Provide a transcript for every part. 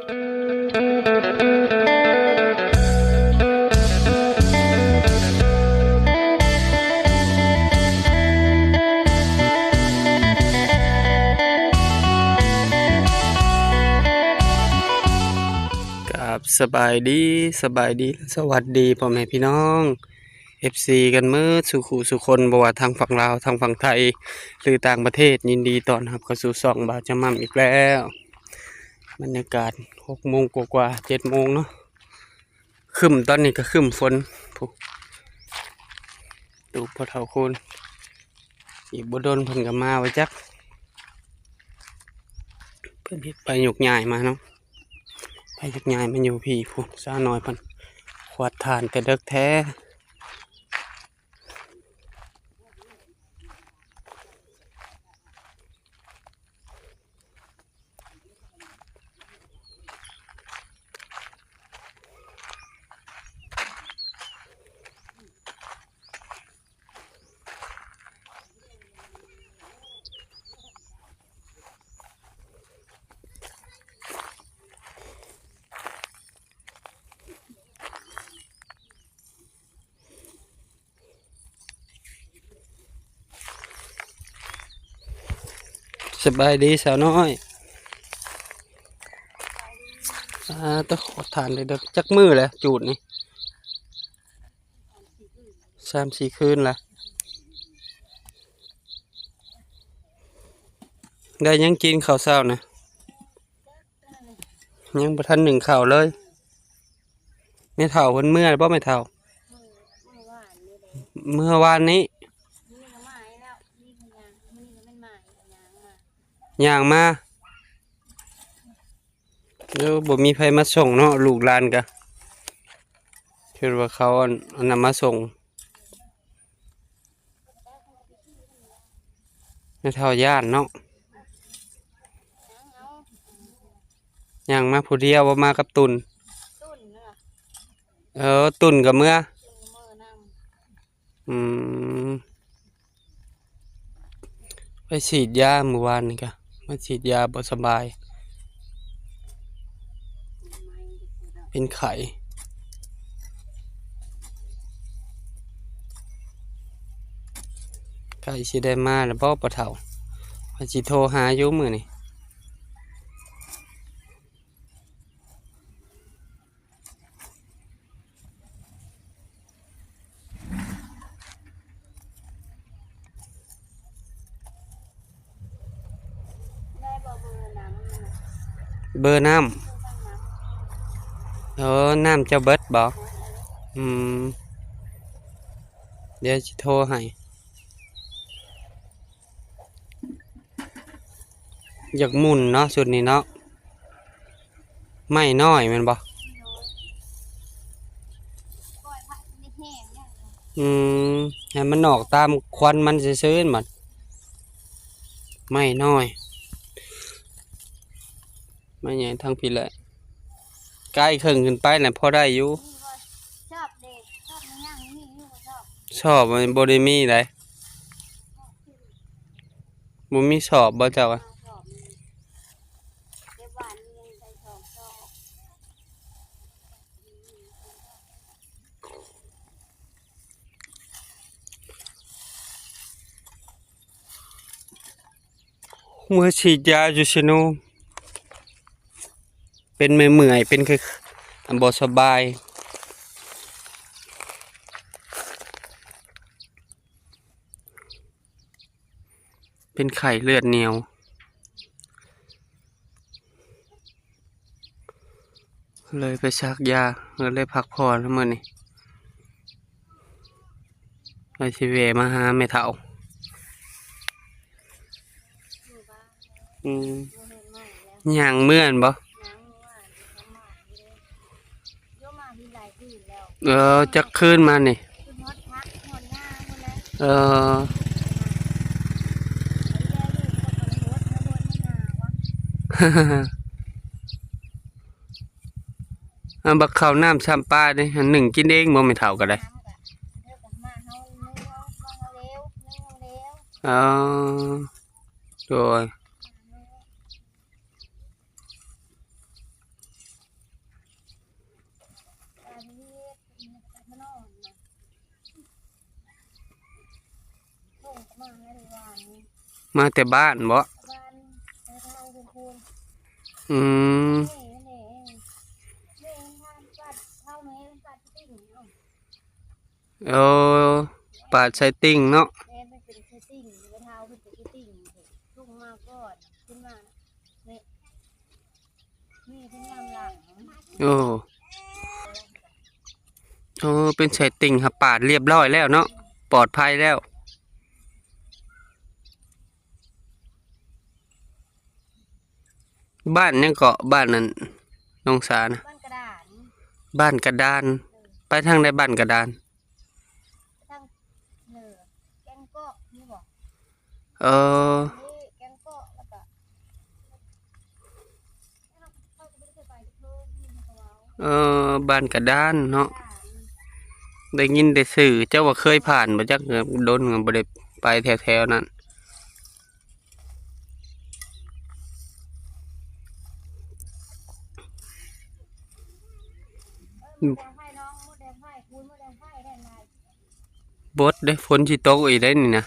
ครับ สบายดี สบายดี สวัสดีพ่อแม่พี่น้อง เอฟซี กันหมดสู่คู่สู่คน บ่ว่าทางฝั่งลาว ทางฝั่งไทย หรือต่างประเทศ ยินดีต้อนรับเข้าสู่ช่องบ่าวจำม่ำอีกแล้ว บรรยากาศ หกโมงกว่าๆ เจ็ดโมงเนาะ ครึ้ม ตอนนี้ก็ครึ้มฝน พุ้น ตูบพ่อเฒ่าโคน อีกบ่โดนเพิ่นก็มาว่าจัก เพิ่นเฮ็ดไปยกย้ายมาเนาะ ไปยกย้ายมาอยู่พี้พุ้น สาวน้อยเพิ่นขวดถ่านแต่เดิกแท้ สบายดีสาวน้อย อ่า ตะขอถ่านเลยเด้อ จักมื้อแล้วจูดนี่ สามสี่คืนละ ได้หยังกินข้าวเช้านะ ยังบ่ทันนึ่งข้าวเลย แม่เฒ่าเพิ่นเมือแล้วบ่แม่เฒ่า เมือวานนี้ ย่างมา เออ บ่มีไผมาส่งเนาะ ลูกหลานกะ คิดว่าเขาอัน อันนั้นมาส่ง แม่เฒ่าย้านเนาะ ย่างมาผู้เดียว บ่มากับตุ่น เออ ตุ่นกะเมือ อืม ไปฉีดยามื้อวานนี่กะ มาฉีดยาบ่สบาย เป็นไข้ ใกล้สิได้มาแล้วบ่ป้าเฒ่า ว่าสิโทรหาอยู่มื้อนี้ เบอร์น้ำ เออ น้ำเจ้าเบิดบ่ อืม เดี๋ยวสิโทรให้ อยากหมุนเนาะ ชุดนี้เนาะ ไม้น้อยแม่นบ่ อืม ให้มันออกตามควันมันซื่อๆ บัด ไม้น้อย ไม้ใหญ่ทางพี้แหละ ใกล้เคิ่งขึ้นไปน่ะ พอได้อยู่ ชอบเด้ ชอบมันยังมีอยู่ ชอบ ชอบมันบ่ได้มีได บ่มีสอบบ่เจ้าอะ เมือฉีดยาอยู่ซิโน เป็นเมื่อยๆ เป็นคือบ่สบาย เป็นไข้เลือดเหนียว เลยไปสักยา เลยพักผ่อนมื้อนี้ เลยสิแวะมาหาแม่เฒ่า อืม ย่างเมือหั่นบ่ เออ จักคืนมานี่ เออ อันบักข้าวน้ำซ้ำปลานี่ อันนึ่งกินเองบ่แม่เฒ่าก็ได้ อ๋อ โดย ມາແຕ່ບ້ານບໍ? ບ້ານ ໄປທາງເທິງພຸ້ນ. ອືມ ແມ່ ແມ່ ແມ່ທາງບ້ານເຮົາ ແມ່ບ້ານຕິ່ງເນາະ. ໂອ້ ປາດໃສ່ຕິ່ງເນາະ. ແມ່ນ ມັນເປັນໃສ່ຕິ່ງ ແມ່ເຖົ້າເພິ່ນເປັນໃສ່ຕິ່ງ ລົງມາກ່ອນ ຂຶ້ນມາ ແມ່ ແມ່ເພິ່ນຍາມຫຼັງ. ໂອ້ ໂອ້ ເປັນໃສ່ຕິ່ງຫາປາດລຽບຮ້ອຍແລ້ວເນາະ ປອດໄພແລ້ວ. ບ້ານຫຍັງເກາະ ບ້ານນັ້ນ ນ້ອງສານະ? ບ້ານກະດານ ບ້ານກະດານ. ເອີ ໄປທາງໃດບ້ານກະດານ? ໄປທາງເໜືອ ແກ້ງເກາະ ມີບໍ່? ເອີ ນີ້ແກ້ງເກາະ ແລ້ວກະ ເອີ ບ້ານກະດານເນາະ ໄດ້ຍິນແຕ່ຊື່ ຈັກວ່າເຄີຍຜ່ານບໍ່ຈັກ ດົນກໍບໍ່ໄດ້ໄປແຖວໆນັ້ນ. ບົດເດ້ ຝົນຊິຕົກອີກໄດ໋ນີ້ນະ.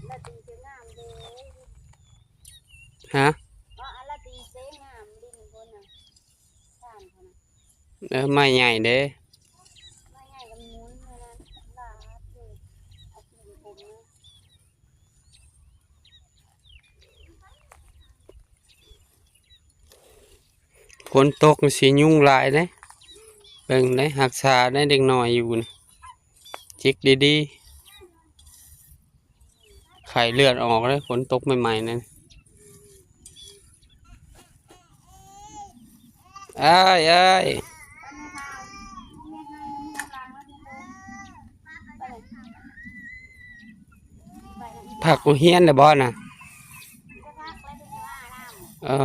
ລາຕີສວຍງາມເດ້. ຮະ? ວ່າອາລາຕີສວຍງາມດິນພຸ້ນນະ ທ່ານພຸ້ນນະ. ເອີ ໄມ້ໃຫຍ່ເດ້ ໄມ້ໃຫຍ່ກັນໝູນເທົ່ານັ້ນ ລາດເລີຍ ເອົາກິນຜົມນະ. ຝົນຕົກຊິຍຸງຫຼາຍເດ້ ເບິ່ງເດ້ ຮັກສາໄດ້ເດັກນ້ອຍຢູ່ນີ້ ຈິກດີໆ ໄຂ້ເລືອດອອກເດ້ ຝົນຕົກໃໝ່ໆນັ້ນ. ອ້າຍ ອ້າຍ ພັກໂຮງຮຽນແລ້ວບໍ່ນະ? ເອີ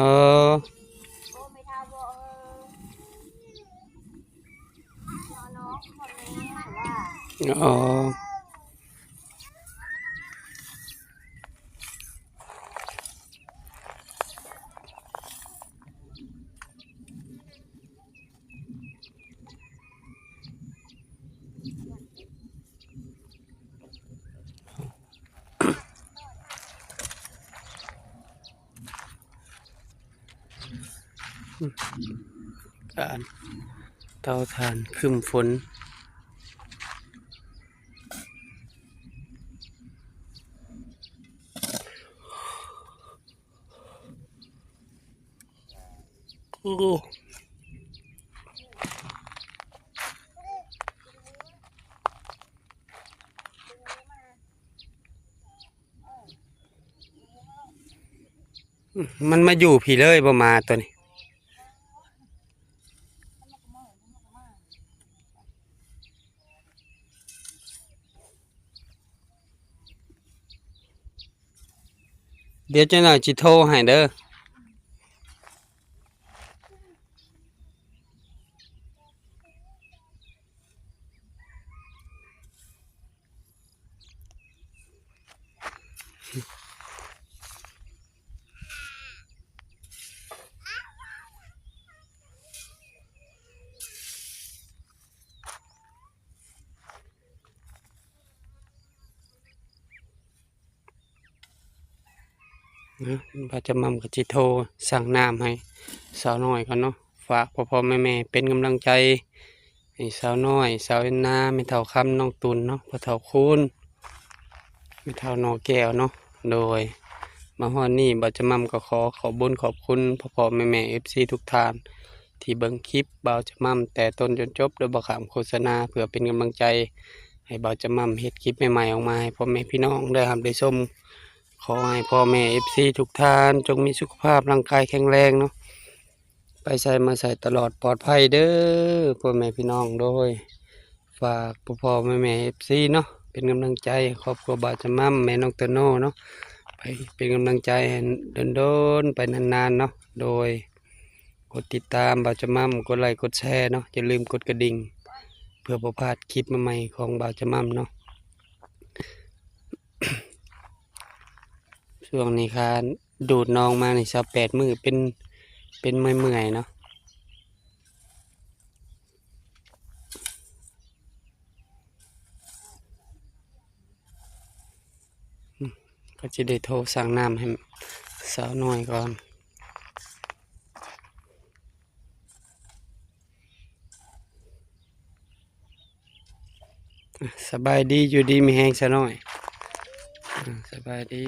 ອໍ. ການເຕົາຖ່ານຄຶ້ມຝົນ. ໂອ້ ມັນມາຢູ່ພີ້ເລີຍບໍ່ ໝາຕົວນີ້? ດຽວຈັກໜ້ອຍຊິໂທໃຫ້ເດີ. ນະ ບ່າວຈຳໝ່ຳກໍຊິໂທສັ່ງນ້ຳໃຫ້ສາວນ້ອຍກ່ອນເນາະ. ຝາກພໍ່ໆແມ່ໆເປັນກຳລັງໃຈ ນີ້ ສາວນ້ອຍ ສາວແອນນາ ແມ່ເຖົ້າຄຳ ນ້ອງຕຸນເນາະ ພໍ່ເຖົ້າຄູນ ແມ່ເຖົ້າໜໍ່ແກ້ວເນາະ. ໂດຍ ມາຮອດນີ້ ບ່າວຈະໝ່ຳກໍຂໍຂອບບຸນຂອບຄຸນພໍ່ໆແມ່ໆ ເອັຟຊີ ທຸກທ່ານ ທີ່ເບິ່ງຄລິບບ່າວຈະໝ່ຳແຕ່ຕົ້ນຈົນຈົບ ໂດຍບໍ່ຂ້າມໂຄສະນາ ເພື່ອເປັນກຳລັງໃຈໃຫ້ບ່າວຈະໝ່ຳເຮັດຄລິບໃໝ່ໆອອກມາໃຫ້ພໍ່ແມ່ພີ່ນ້ອງໄດ້ຮັບໄດ້ຊົມ. ຂໍໃຫ້ພໍ່ແມ່ ເອັຟຊີ ທຸກທ່ານ ຈົ່ງມີສຸຂະພາບຮ່າງກາຍແຂງແຮງເນາະ ໄປໃສມາໃສຕະຫຼອດປອດໄພເດີພໍ່ແມ່ພີ່ນ້ອງ. ໂດຍ ຝາກພໍ່ໆແມ່ໆ ເອັຟຊີ ເນາະ ເປັນກຳລັງໃຈໃຫ້ຄອບຄົວບ່າວຈະໝ່ຳ ແມ່ນ້ອງໂຕໂນເນາະ ໄປເປັນກຳລັງໃຈໃຫ້ດົນໆ ໄປນານໆເນາະ. ໂດຍ ກົດຕິດຕາມບ່າວຈະໝ່ຳ ກົດໄລກົດແຊເນາະ ຢ່າລືມກົດກະດິ່ງ ເພື່ອບໍ່ພາດຄລິບໃໝ່ໆຂອງບ່າວຈະໝ່ຳເນາະ. ຊ່ວງນີ້ຂ້າດູດນ້ອງມານີ້ ຊາວແປດມື້ ເປັນ ເປັນເມື່ອຍໆເນາະ. ກໍຊິໄດ້ໂທສັ່ງນ້ຳໃຫ້ສາວນ້ອຍກ່ອນ. ສະບາຍດີ ຢູ່ດີມີແຮງສາວນ້ອຍ. ສະບາຍດີ.